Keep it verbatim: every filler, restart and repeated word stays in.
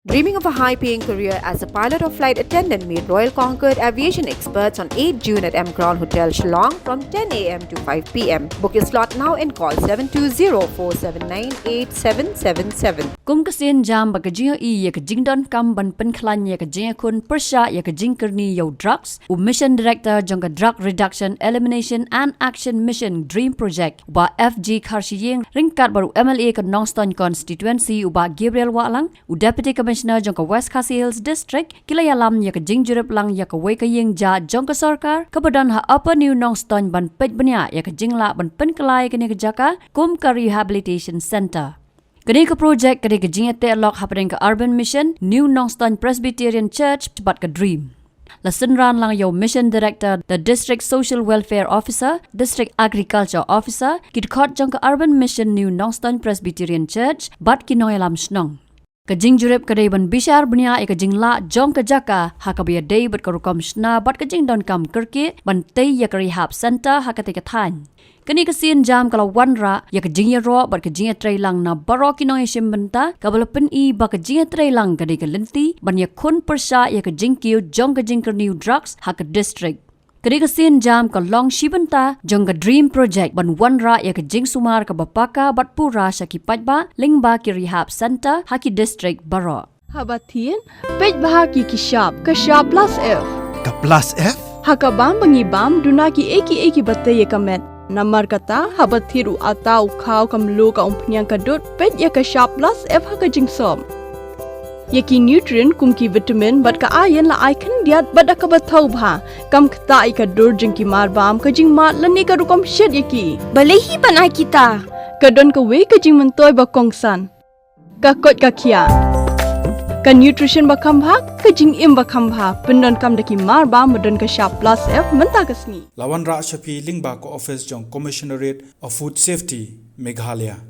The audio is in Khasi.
Dreaming of a high paying career as a pilot or flight attendant? Meet Royal Concord aviation experts on eighth June at M Crown Hotel, Shillong from ten a m to five p m. Book your slot now and call seven two zero four seven nine eight seven seven seven. Kum ka sien jam ba ka jingïohi ïa ka jingdonkam ban pynkhlaiñ ïa ka jingïakhun pyrshah ïa ka jingkyrni ïa u drugs, u Mission Director jong ka Drug Reduction, Elimination and Action Mission DREAM Project, u Bah F G Kharshiing, ryngkat bad u M L A ka Nongstoiñ Constituency, u Bah Gabriel Wahlang, u Deputy Commissioner jong ka West Khasi Hills District, ki la ïalam ïa ka jingjurip lang ïa kawei ka ïing jah jong ka sorkar kaba don ha Upper New Nongstoiñ ban peit bniah ïa ka jinglah ban pynkylla ïa kane ka jaka kum ka Rehabilitation Centre. Kane ka projek ka dei ka jingïateh lok hapdeng ka Urban Mission, New Nongstoiñ Presbyterian Church bad ka DREAM. La synran lang ïa u Mission Director, the District Social Welfare Officer, District Agriculture Officer, ki dkhot jong ka Urban Mission New Nongstoiñ Presbyterian Church bad ki nongïalam shnong. Ka jingjurip ka dei ban bishar bniah ïa ka jinglah jong ka jaka ha kaba ïadei bad ka rukom shna bad ka jingdonkam kyrkieh ban tei ïa ka Rehab Centre ha katei ka thaiñ. Kane ka sien jam ka la wanrah ïa ka jingïaroh bad ka jingïatreilang na baroh ki nongïashim bynta, kaba la pyni ba ka jingïatreilang ka dei ka lynti ban ïakhun pyrshah ïa ka jingkiew jong ka jingkyrni u drugs ha ka district. Kane ka sien jam ka long shi bynta jong ka DREAM Project ban wanrah ïa ka jingsumar kaba paka bad pura sha ki paidbah lyngba ki Rehab Centre ha ki district baroh. Haba thied, peit bha ki ki shap, ka shap plus F. Ka plus F? Ha ka bam ba ngi bam, duna kiei kiei kiba tei ïa ka met. Namar kata, haba thied u atta, u khaw, ka mluh, ka umphniang, ka dud, peit ïa ka shap plus F ha ka jingsop. Ïa ki nutrient kum ki vitamin bad ka iron la ai khyndiat bad da kaba thaw bha. Kam ktah ïa ka dur jong ki marbam, ka jingmad lane ka rukom shet ïa ki. Balei hi ban ai kita? Ka don kawei ka jingmyntoi ba kongsan. Ka koit ka khiah. Ka nutrition ba kham bha, ka jingim ba kham bha. Pyndonkam da ki marbam ba don ka shap plus F mynta ka sngi. La wanrah sha phi lyngba ka office jong Commissionerate of Food Safety, Meghalaya.